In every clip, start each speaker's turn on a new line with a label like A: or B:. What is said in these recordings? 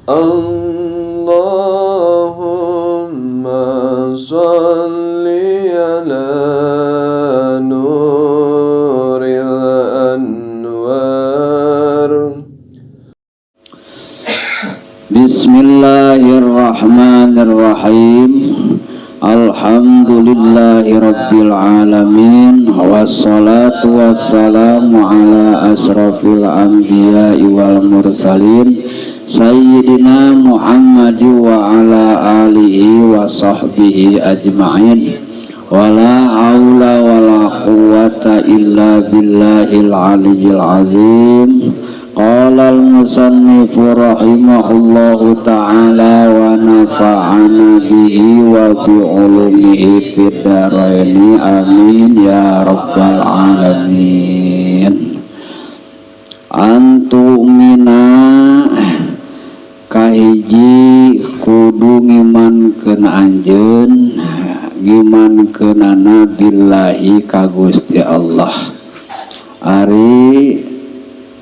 A: اللهم صل على نور الأنوار.
B: Bismillahirrahmanirrahim. Alhamdulillahi rabbil alamin. Wassalatu wassalamu ala asrafil anbiya'i wal mursalin sayyidina Muhammad wa ala alihi wa sahbihi ajma'in. Wala haula wala quwwata illa billahil aliyyil azim. Qala al-musannifu rahimahullahu ta'ala wa nafa'ana bihi wa bi ulumihi fid dharaini, amin ya rabbal alamin. Antu'mina, kahiji kudu ngimankeun anjeun, ngimankeunana billahi ka Gusti Allah. Ari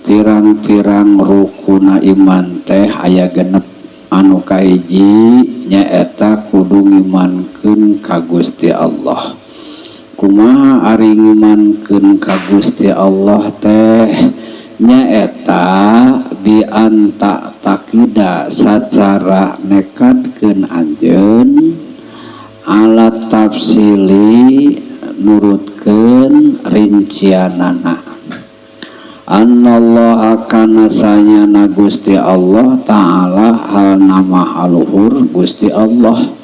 B: pirang-pirang rukuna iman teh aya 6. Anu kahiji nyaeta kudu ngimankeun ka Gusti Allah. Kumaha ari ngimankeun ka Gusti Allah teh? Nyaeta bi anta taqida, sacara nekadkeun anjeun, ala tafsili, nurutkeun rincianana, annallaha kana sanyana Gusti Allah ta'ala, halna maha luhur Gusti Allah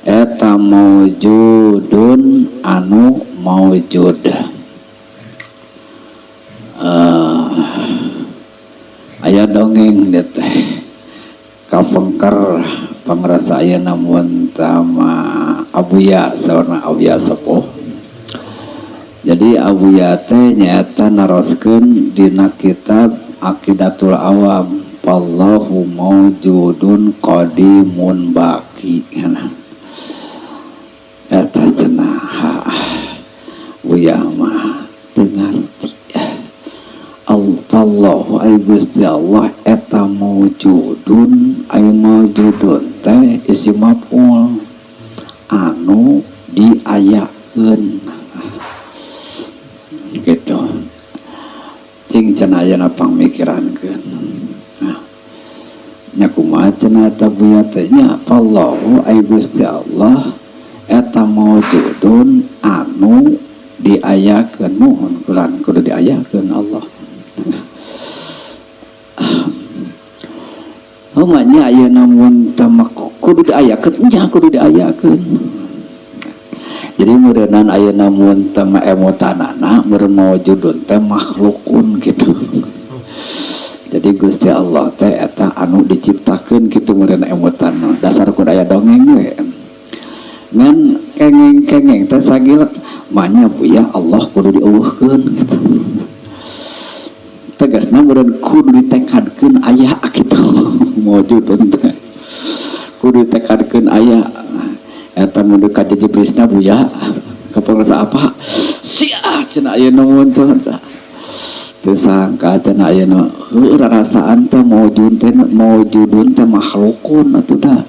B: eta, maujudun, anu maujud. Aya dongeng dia teh kapengker pangrasa ayeuna mun tama Abuya, saurna Abuya sepuh. Jadi Abuya teh nyaeta naroskeun dina kitab Aqidatul Awam, fallahu maujudun qadimun baqi. Eta cenah Buya mah teu ngarti. Allahu ay Gusti Allah eta maujudun, ay maujudun teh isim maf'ul, anu diayakeun gitu. Cing cenah ayeuna pangmikirankeun. Nah, nya kumaha cenah eta Buya teh? Nya Allahu ay Gusti Allah eta maujudun, anu diayakeun. Muhun kulan kudu diayakeun Allah. Oh, nya ayeuna mun teh kudu diayakeun, nya kudu diayakeun. Jadi meureunnan ayeuna mun teh emutanana meureun maujudun teh makhlukun gitu. Jadi Gusti Allah teh eta anu diciptakeun kitu meureun emutan. Dasar kudu aya dongeng we. Ngan kengeng-kengeng teh sagilek manya Buya Allah kudu dieuweuhkeun gitu. Tegasna meureun kudu ditekadkeun aya kitu maujudun teh. Kudu ditekadkeun aya eta mun ka jejebrisna Buya kapangrasa apa sia cenah ayeuna mun teh teu sangka cenah ayeuna heueuh rarasaan teh maujud teh, maujudun teh makhlukun atuh da.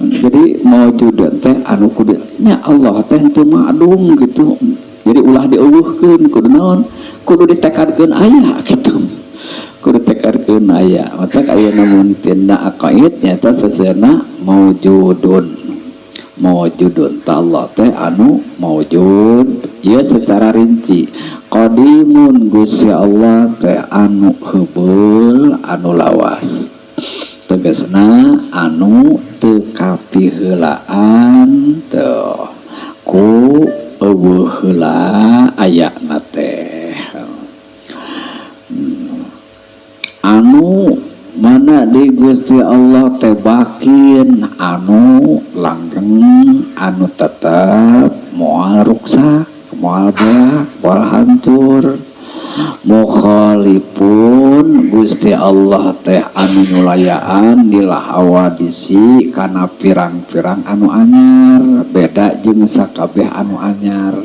B: Jadi maujudun teh anu kudu nya Allah teh teu madung gitu. Jadi ulah dieuweuhkeun, kudu naon, kudu ditekadkeun aya gitu, kudu tekadkeun aya. Matak ayeuna mun tina aqaid nyaeta seseuna maujudun, maujudun ta Allah teh anu maujud ieu secara rinci. Qadimun, Gusti Allah teh anu heubeul, anu lawas, tegasna anu teu kapiheulaan teu ku euweuh heula ayana teh. Anu mana di Gusti Allah teh bakin, anu langgeng, anu tetep moal ruksak, moal beak, moal hancur. Mukhalifun, Gusti Allah teh anu nyulayaan, lil hawadisi, kana pirang-pirang anu anyar, beda jeung sakabeh anu anyar.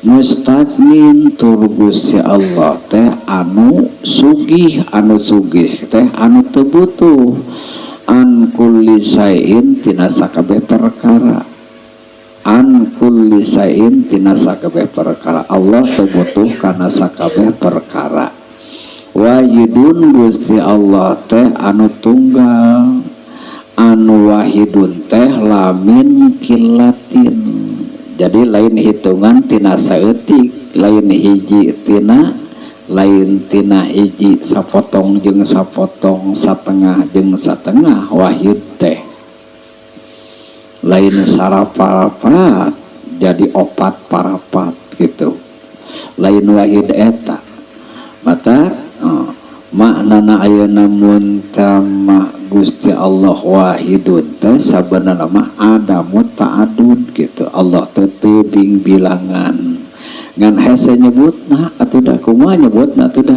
B: Mustagnin, tur Gusti Allah teh anu sugih, anu sugih teh anu teu butuh. An kulli syai'in tina sakabeh perkara, an kulli syai'in tina sakabeh perkara. Allah teu butuh kana sakabeh perkara. Wahidun, Gusti Allah teh anu tunggal. Anu wahidun teh lamin kilatin, jadi lain hitungan tina saeutik, lain hiji tina, lain tina hiji sapotong jeung sapotong, satengah jeung satengah. Wahid teh lain saraparapat jadi opat parapat gitu, lain wahid eta. Mata oh, maknana ayeuna mun tama Gusti Allah wahidun teh sabenerna mah adamu ta'adud gitu. Allah teh teu bilangan, ngan hese nyebutna atuh da. Kumaha nyebutna atuh da?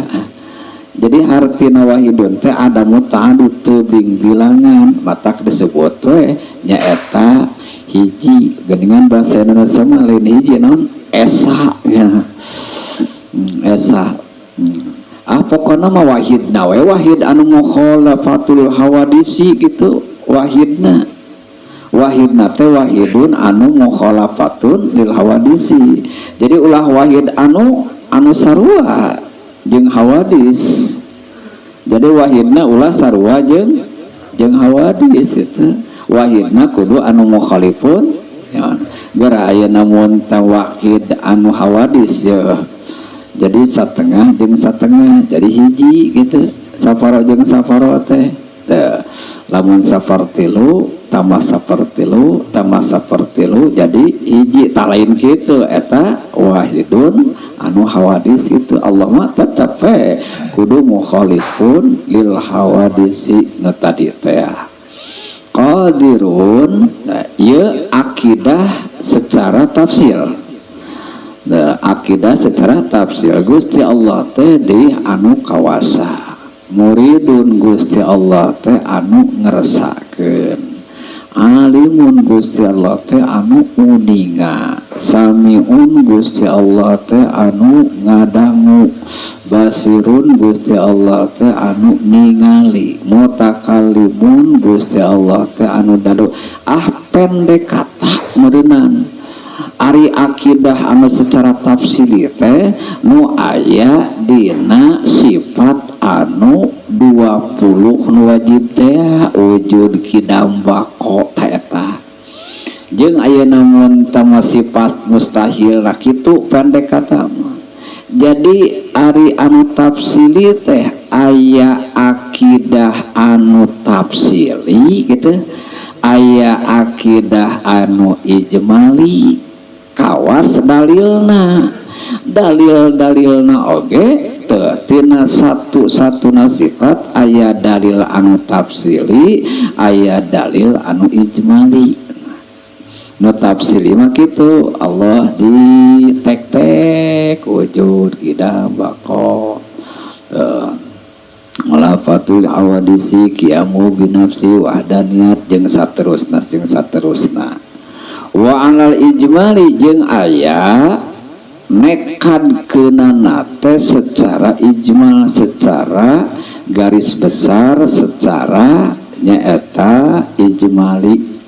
B: Jadi hartina wahidun teh adamu ta'adud, teu bilangan, matak disebut we nyaeta hiji. Geuningan bahasa Indonesia mah lain hiji, naon, esa ya. Esa. Ah, pokoknya mah wahidna we wahid anu mukhalafatul hawadisi gitu. Wahidna, wahidna teh wahidun anu mukhalafatun lil hawadisi. Jadi ulah wahid anu anu sarua jeung hawadis. Jadi wahidna ulah sarua jeung jeung hawadis itu. Wahidna kudu anu mukhalifun ya. Geura ayeuna mun wahid anu hawadis ya, jadi setengah jeung setengah jadi hiji gitu. Safaro jeung safaro teh. Lamun sapertilu tambah sapertilu tambah sapertilu jadi hiji, tak lain gitu. Eta wahidun anu hawadis itu. Allah mah tetep we kudu mukhalifun lil hawadisi nu tadi teh. Qadirun. Nah, ieu akidah secara tafsir. Nah, akidah secara tafsir Gusti Allah teh di anu kawasa. Muridun, Gusti Allah teh anu ngeresakeun. Alimun, Gusti Allah teh anu uninga. Samiun, Gusti Allah teh anu ngadangu. Basirun, Gusti Allah teh anu ningali. Mutakallimun, Gusti Allah teh anu dadu. Ah, pendek kata meureunan ari akidah anu secara tafsili teh nu aya dina sifat anu 20 nu wajib teh, wujud, kidam, bako eta, jeung ayeuna mun tama sifat mustahil lah kitu, pendek kata mah. Jadi ari anu tafsili teh aya akidah anu tafsili gitu, aya akidah anu ijmali, kawas dalilna. Dalil-dalilna oge teu tina satu-satuna sifat aya dalil anu tafsili, aya dalil anu ijmali. Nu tafsili mah kitu, Allah di tek-tek wujud, kidam, bako, mulafatul hawadisi, qiyamu binafsi, wahdaniyat, jeung saterusna jeung saterusna. Wa alal ijmali, jeung aya nekad keunana teh secara ijmal, secara garis besar, secara nyaeta ijmali,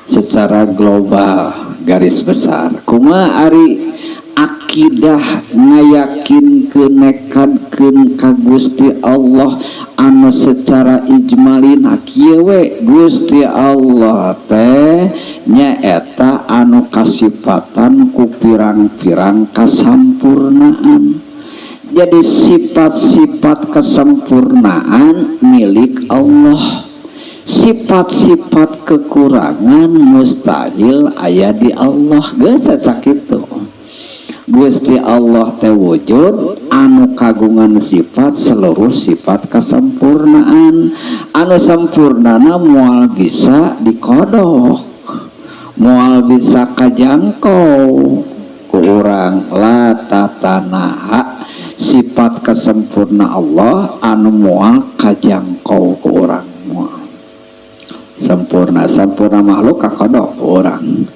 B: secara global, garis besar. Kumaha ari akidah ngayakinkeun, nekadkeun ka Gusti Allah anu secara ijmali? Nah, kieu we, Gusti Allah teh nyaeta anu kasipatan ku pirang-pirang kasampurnaan. Jadi sifat-sifat kesempurnaan milik Allah, sifat-sifat kekurangan mustahil aya di Allah. Geus sakitu. Gusti Allah teh wujud anu kagungan sifat, seluruh sifat kesempurnaan, anu sempurnana moal bisa dikodok, moal bisa kajangkau ku urang. La tatanaha, sifat kesempurna Allah anu moal kajangkau ku urang, moal sempurna. Sempurna makhluk kakodok ku urang,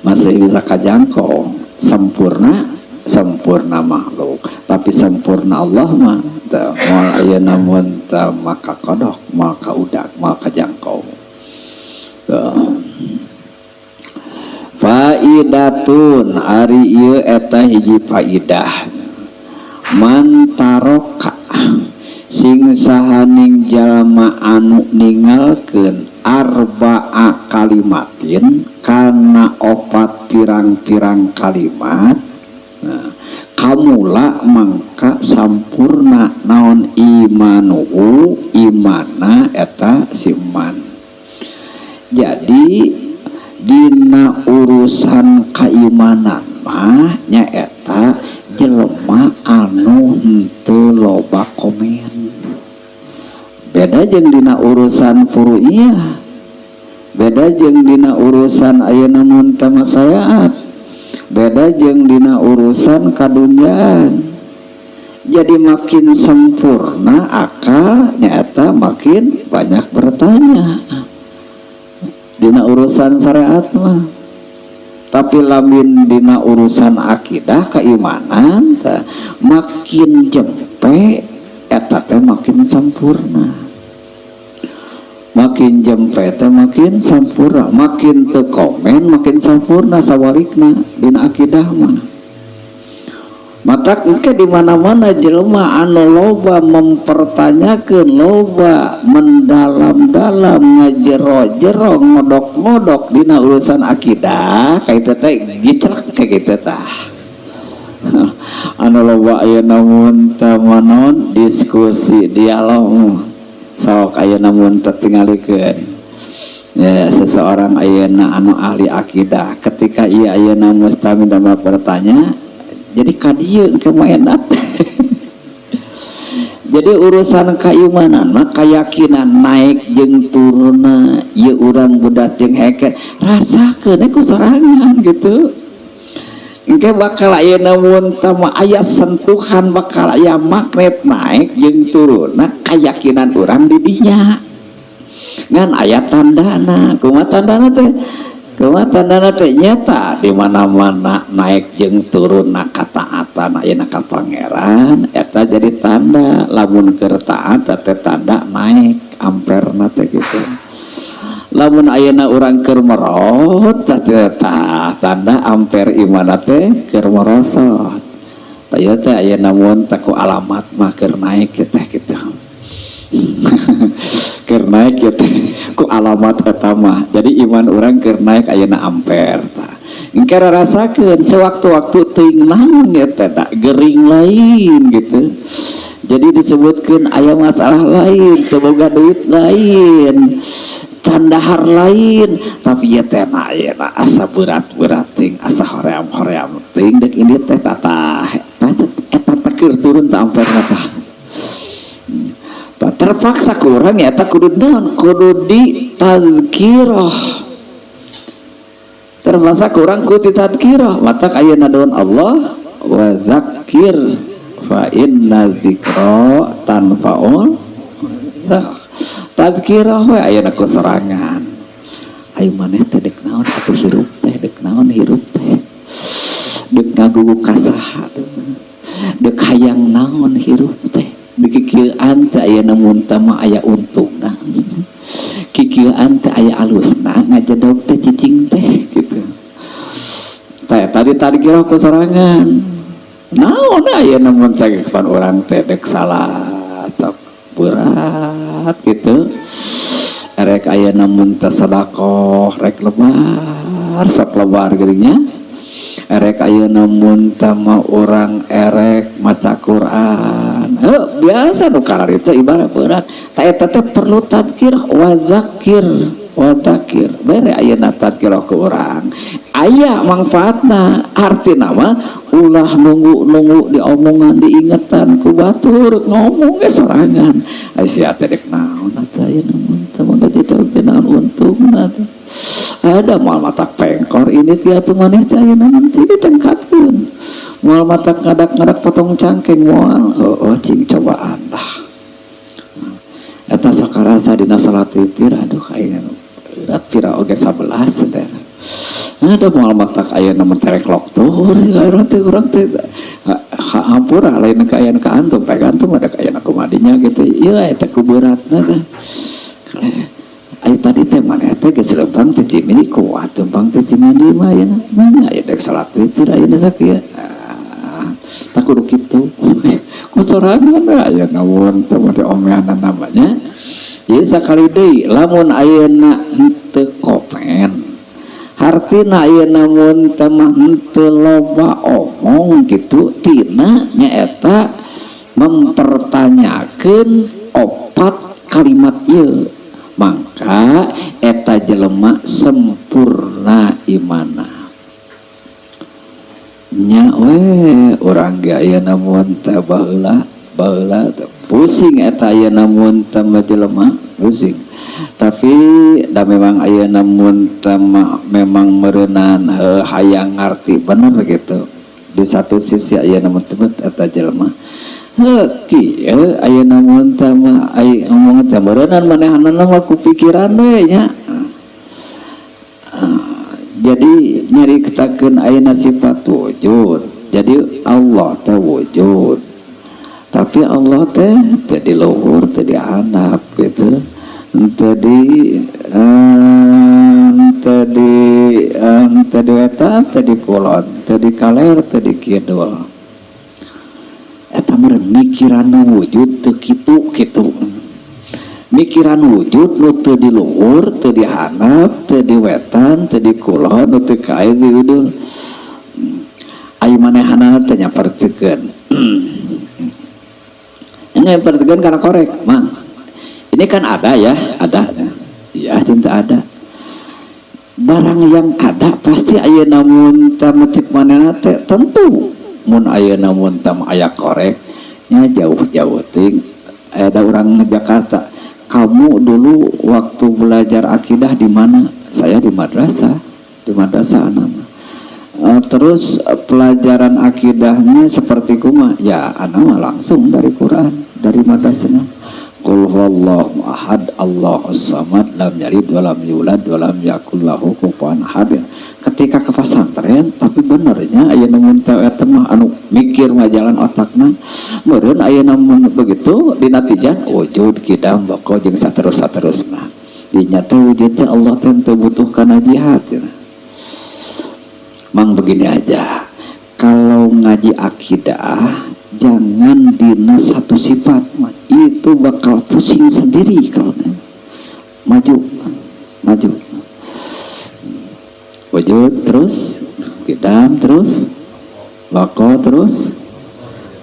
B: masih bisa kajangkau. Sempurna Sempurna makhluk, tapi sempurna Allah mah teu moal aya namun teu maka kodok, moal kaudag, moal kajangkau. Tuh. Faidatun, ari ieu eta hiji faidah. Man taroka, sing sahaning jalma anu ningalkeun, arba'a kalimatin, kana opat pirang-pirang kalimat. Nah, kamula, mangka sampurna naon, imanuhu, imana eta siman. Jadi dina urusan keimanan mah nyaeta jelema anu henteu loba komen. Beda jeung dina urusan furu'iyah, beda jeung dina urusan ayeuna mun tamasayaat, beda jeung dina urusan kadunyaan. Jadi makin sempurna akal nyaeta makin banyak bertanya dina urusan syariat mah. Tapi lamun dina urusan akidah keimanan tah, makin jempe eta teh makin sempurna, makin jempe teh makin sempurna, makin teu komen makin sempurna. Sawalikna dina akidah mah. Matak engke di mana-mana jelema anu loba mempertanyakeun, loba mendalam-dalam, ngajero-jero, ngodok-ngodok dina urusan akidah, kayak teh gicrek kayak gitu tah. Anu loba ayeuna mun teh naon, diskusi, dialog. Sok ayeuna mun teh tingalikeun ya, seseorang ayeuna anu ahli akidah, ketika ia ayeuna mustami dan bertanya, jadi kadieu engke mah enak. Jadi urusan keimanan mah keyakinan naik jeung turunna ieu urang, budak jeung heke, rasakeun ku sorangan gitu. Engke bakal aya namun tama aya sentuhan, bakal aya magnet naik jeung turunna keyakinan urang di dinya. Ngan aya tandana. Kumaha tandana teh? Kumaha tandana teh? Nyata di mana-mana naik jeung turunna kataatan ayeuna ka Pangeran eta jadi tanda. Lamun keur taat teh tanda naik amperna teh gitu. Lamun ayeuna urang keur merot teh tanda ampere imanna teh keur merosot. Tah, ieu teh ayeuna mun teh ku alamat mah keur naik teh gitu, keur naik ya teh ku alamat eta mah. Jadi iman urang keur naik ayeuna ampere tah. Engke rasakeun sewaktu-waktu teuing naon ya teh da gering lain gitu. Jadi disebutkeun aya masalah lain, teu boga duit lain, can dahar lain, tapi ya teh na ayeuna asa berat-berat ting, asa hoream-hoream ting dek ini teh. Tatah eta teh keur turun tah ampere tah. Terpaksa kurang ya tak kudu naon, kudu di tazkirah. Terpaksa kurang kudu di tazkirah. Matak ayeuna daun Allah, wa dzakir fa inna dzikra tanfaul. Tazkirah we ayeuna ku sorangan. Ayo, maneh teh dek naon atuh hirup teh? Dek naon hirup teh? Dek ngagugu ka saha? Dek hayang naon hirup teh? Dikikieuan teh aya mun teh mah aya untungna, kikieuan teh aya alusna ngajedog teh cicing teh gitu. Saya tadi tadi kira ku sorangan naon aya mun teh kapan urang teh dek salah tok berat gitu, rek aya namun teh sedekah rek lebar, sok lebar geuning nya. Erek ayeuna mun teh mah urang erek maca Quran. Heuh, biasa nu kararitu ibarat berat. Ta eta teh perlu tadzkir, wa dzakir, wa dzakir. Bere ayeuna tadzkirah ku urang. Aya mangfaatna, artina mah ulah nunggu-nunggu diomongan, diingetan ku batur, ngomong ge sorangan. Ai sia teh dek naon atuh ayeuna mun teh mah teh naon untungna teh? Ada moal matak pengkor ini tia tuh maneh teh ayeuna mun teh ditengkatkeun. Moal matak ngadak-ngadak potong cangkeng moal. Oh, oh cing cobaan lah. Eta sok karasa dina salat witir, aduh aing berat pira oge 11 teh. Ada moal matak aya na terek loktor urang teh, urang teh hampura, lain ka aya ka antum, pek antum ada ka aya kumadinya gitu. Ieu eta ku beratna teh. Aya tadi teh mana teh geus lempang teh cimindi, kuat lempang teh cimindi mah ayeuna. Mana aya dek salat witir ayeuna sakieu. Ah, tak kudu kitu. Ku sorangan aya naon teh mah omeanan namanya. Jadi sakali deui, lamun ayeuna henteu komen, hartina ayeuna mun teh mah henteu loba omong gitu, tina nyaeta mempertanyakeun opat kalimat ieu, mangka eta jelema sempurna imana nya we. Urang ge ayeuna mun teh baheula baheula pusing eta, ayeuna mun teh mah jelema pusing, tapi da memang ayeuna mun teh mah memang meureunan hayang ngarti bener gitu. Di satu sisi ayeuna mun teh eta jelema heuh kieu, ayeuna mun teh mah ai ngomong teh meureunan manehanna mah ku pikiran we nya. Jadi nyaritakeun ayeuna sifat wujud, jadi Allah teh wujud, tapi Allah teh teu di luhur, teu di handap gitu, teu di wetan, teu di kulon, teu di kaler, teu di kidul. Eta meureun mikiran wujud teu kitu kitu, mikiran wujud nu teu di luhur, teu di handap, teu di wetan, teu di kulon, nu teu kae di kidul. Ayo manehanana teh nyapertikeun, ini perhatikan karena korek mang ini kan ada ya, ada ya, cinta ada barang yang ada pasti aya namun teh cek manehna teh tentu mun aya namun teh aya korek nya jauh-jauh ting. Ada orang Jakarta, "Kamu dulu waktu belajar akidah di mana?" "Saya di madrasah, di madrasah anak." Terus pelajaran akidahnya seperti kuma ya? "Ana mah langsung dari Quran, dari madrasahnya. Qul huwallahu ahad, Allahus samad, lam yalid wa lam yulad wa lam yakul lahu kufuwan ahad." Ketika ke pesantren, tapi benernya aya nu teh eta mah anu mikir mah jalan otakna meureun aya namun begitu dina natijah wujud, kidam, baqa, jeung saterus saterusna. Dinya teh wujudnya Allah teh teu butuh kana jihad ya. Mang, begini aja, kalau ngaji akidah jangan dina satu sifat, itu bakal pusing sendiri. Kalau maju maju wujud terus, kidam terus, baqa terus,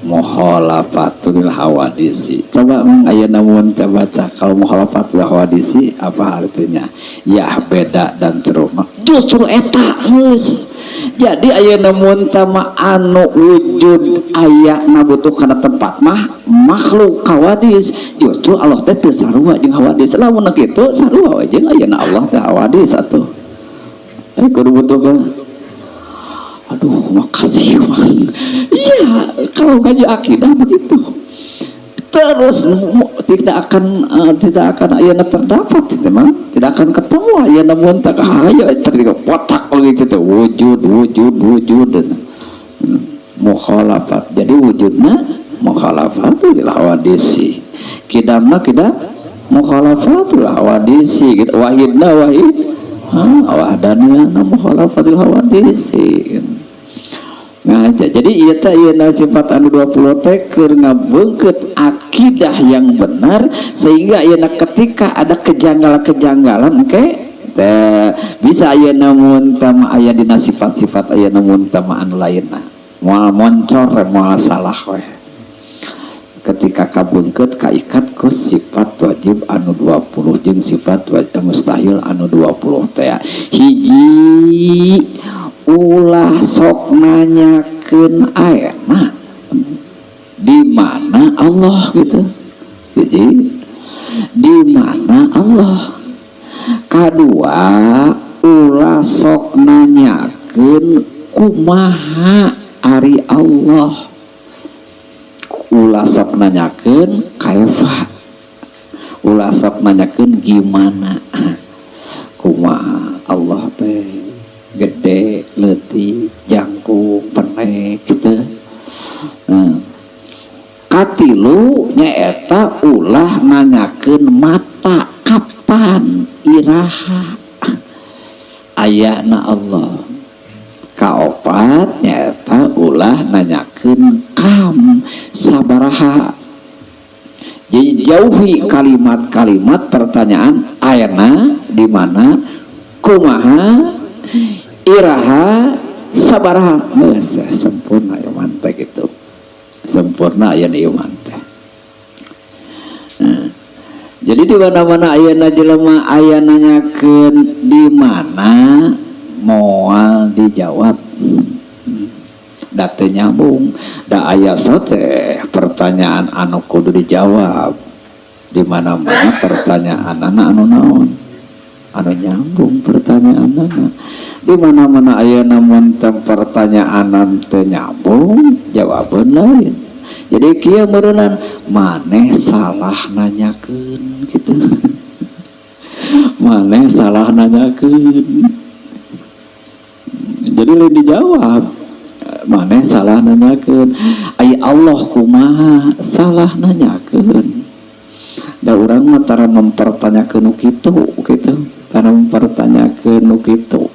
B: mukhalafatul hawadisi. Coba mang aya namun baca, kalau mukhalafatul hawadisi apa artinya ya? Beda dan ceruk. Justru eta geus jadi aya namun tama anu wujud aya na butuh kana tempat mah makhluk hawadis. Justru Allah teh teu sarua jeung hawadis. Lamun kitu sarua we jeung ayeuna Allah teh hawadis atuh. Eh, kudu butuh ke. Aduh, makasih, Bang. Iya, kalau ngaji akidah begitu terus tidak akan ayeuna terdapat memang tidak akan ketemu ayeuna mun tak aya tertiga potak begitu teh wujud wujud wujud dan mukhalafat. Jadi wujudna mukhalafatul hawadisi, kidamna kidam mukhalafatul hawadisi gitu, wahidna wahid, wahdaniyahna mukhalafatul hawadisi. Nah, jadi ieu teh ieu sifat anu 20 teh keur ngabeungkeut akidah yang benar, sehingga ayeuna ketika ada kejanggalan-kejanggalan engke teh bisa ayeuna mun teh aya dina sifat-sifat ayeuna mun teh anu lainna moal moncor, moal salah we ketika kabeungkeut kaikat ku sifat wajib anu 20 jeung sifat wajib mustahil anu 20 teh. Hiji, ulah sok nanyakeun ayeuna di mana Allah gitu. Jadi di mana Allah. Kedua, ulah sok nanyakeun kumaha ari Allah, ulah sok nanyakeun kaifa, ulah sok nanyakeun gimana, kumaha Allah teh. Katilu nyaeta ulah nanyakeun mata, kapan, iraha ayana Allah. Kaopat nyaeta ulah nanyakeun kam, sabaraha. Jadi jauhi kalimat-kalimat pertanyaan ayana, di mana, kumaha, iraha, sabaraha. Geus sempurna iman teh gitu, sempurna aya iman teh. Nah, jadi di mana-mana ayeuna jelema aya nanyakeun di mana, moal dijawab, da teu nyambung, da aya teh pertanyaan anu kudu dijawab. Di mana-mana pertanyaan anak anu naon anu nyambung pertanyaan. Di mana-mana aya namun pertanyaan teu nyambung, jawaban lain. Jadi kieu meureunan maneh salah nanyakeun gitu, maneh salah nanyakeun. Jadi lain dijawab, maneh salah nanyakeun. Ai Allah kumaha, salah nanyakeun. Da urang mah tara mempertanyakeun nu kitu gitu, tara mempertanyakeun nu kitu.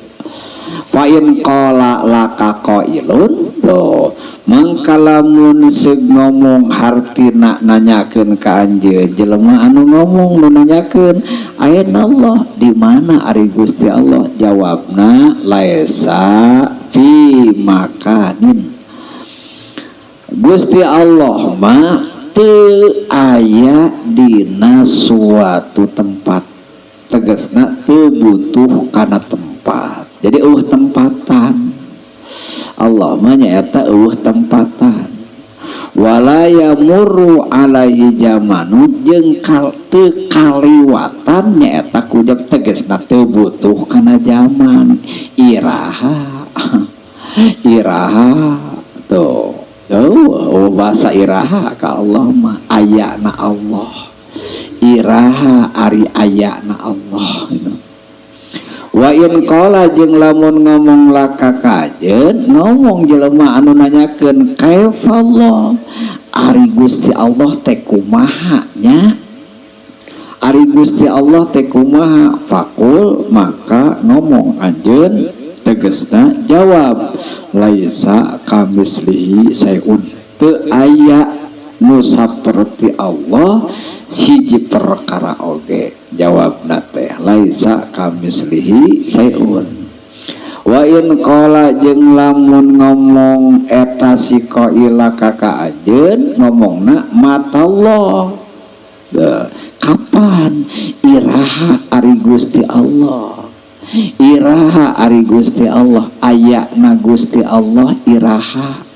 B: Fa in qala laka qailun, tuh mangka lamun seug ngomong, hartina nanyakeun ka anjeun jelema anu ngomong nu nanyakeun aina Allah, di mana ari Gusti Allah, jawabna laisa fi makanin. Gusti Allah mah teu aya dina suatu tempat, tegasna teu butuh kana tempat. Jadi euweuh tempatan, Allah mah nyaeta euweuh tempatan. Wala yamurru alaihi zamanu, jeung kal teu kaliwatan nyaeta ku jam, tegasna teu butuh kana zaman. Iraha, iraha tuh? Oh, bahasa iraha ka Allah mah. Ayana Allah, iraha ari ayana Allah gitu. Wa in qala, jeung lamun ngomong laka kajeun, ngomong jelema anu nanyakeun kaifallah, ari Gusti Allah teh kumaha nya, ari Gusti Allah teh kumaha, faqul, maka ngomong anjeun, tegesna jawab, laisa kamislihi syai'un, teu aya nu saperti Allah hiji perkara oge. Jawabna teh laisa kamislihi syai'un. Wa in qala, jeung lamun ngomong eta si qaila ka ka anjeun, ngomongna matallah, kapan, iraha ari Gusti Allah, iraha ari Gusti Allah ayana, Gusti Allah iraha,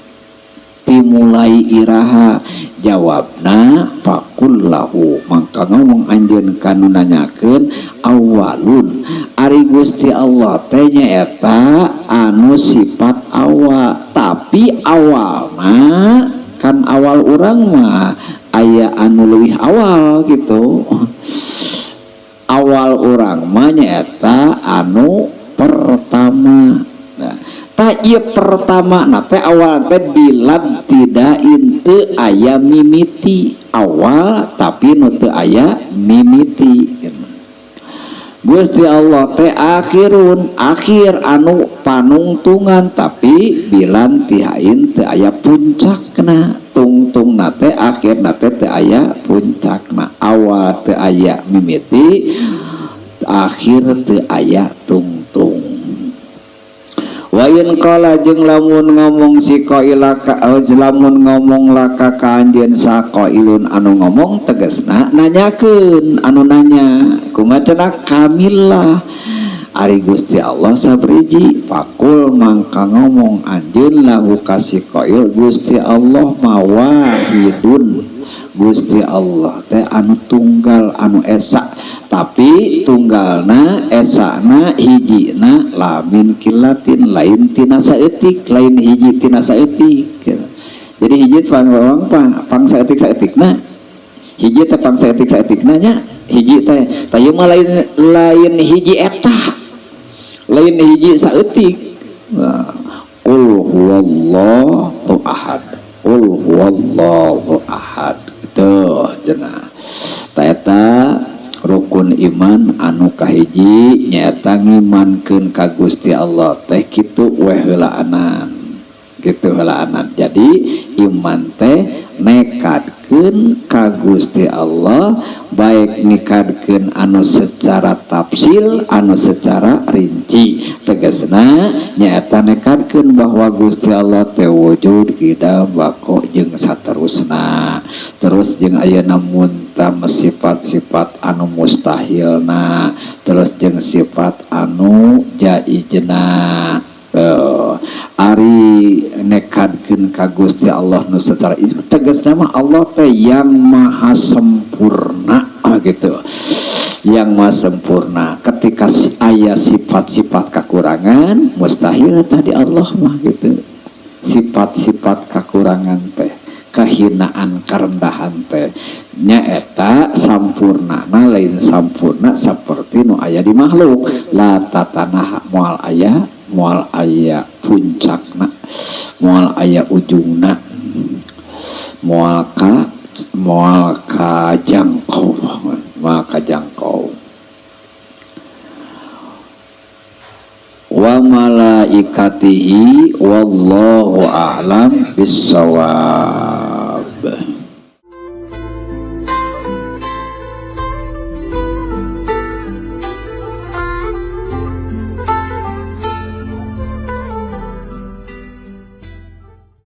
B: dimulai iraha, jawabna faqul lahu, mangka ngomong anjeun kanu nanyakeun, awalun, ari Gusti Allah teh nyaeta anu sifat awal. Tapi awalna kan awal urang mah aya anu leuwih awal gitu. Awal urang mah nyaeta anu pertama. Nah, tah ieu pertama na teh awal teh bila tidak teu aya mimiti, awal tapi nu teu aya mimiti. Gusti Allah teh akhirun, akhir anu panungtungan, tapi bila intihain, teu aya puncakna, tungtung teh akhir teh teu aya puncakna. Awal teu aya mimiti, akhir teu aya tungtung. Wa in qala, jeung lamun ngomong si qaila ka, lamun ngomong laka ka anjeun saqailun anu ngomong, tegasna nanyakeun, anu nanya kumaha cenah, kamillah, ari Gusti Allah sabriji, faqul, mangka ngomong anjeun lahu ka si qail, Gusti Allah mawahidun, Gusti Allah teh anu tunggal, anu esa, tapi tunggalna, esana, hijina lamin qillatin, lain tina saeutik, lain hiji tina saeutik. Jadi hiji pang pang pang saeutik saeutikna, hiji teh pang saeutik saeutikna nya, hiji teh. Tah, ieu mah lain, lain hiji eta, lain hiji saeutik. Nah, qul huwallahu ahad, qul huwallahu ahad. Gitu cenah. Ta eta rukun iman anu kahiji nyaeta ngimankeun ka Gusti Allah teh kitu weh heulaanan gitu heulaanan. Jadi iman teh nekadkeun ka Gusti Allah, baik nekadkeun anu secara tafsil anu secara rinci. Tegasna nyaeta nekadkeun bahwa Gusti Allah teh wujud kidam bako jeung saterusna. Terus jeung ayeuna muntam sifat-sifat anu mustahilna, terus jeung sifat anu jaijna. Ari nekadkeun ka Gusti Allah nu secara itu tegasna mah Allah teh yang maha sempurna gitu, yang maha sempurna. Ketika aya sifat-sifat kekurangan mustahil tadi Allah mah gitu. Sifat-sifat kekurangan teh, kehinaan, kerendahan teh nyaeta sampurna lain sampurna seperti nu aya di makhluk. La tatanaha, moal aya, moal aya puncakna, moal aya ujungna, moal ka moal kajangkau, moal kajangkau. Wa malaikatihi wallahu a'lam bissawab.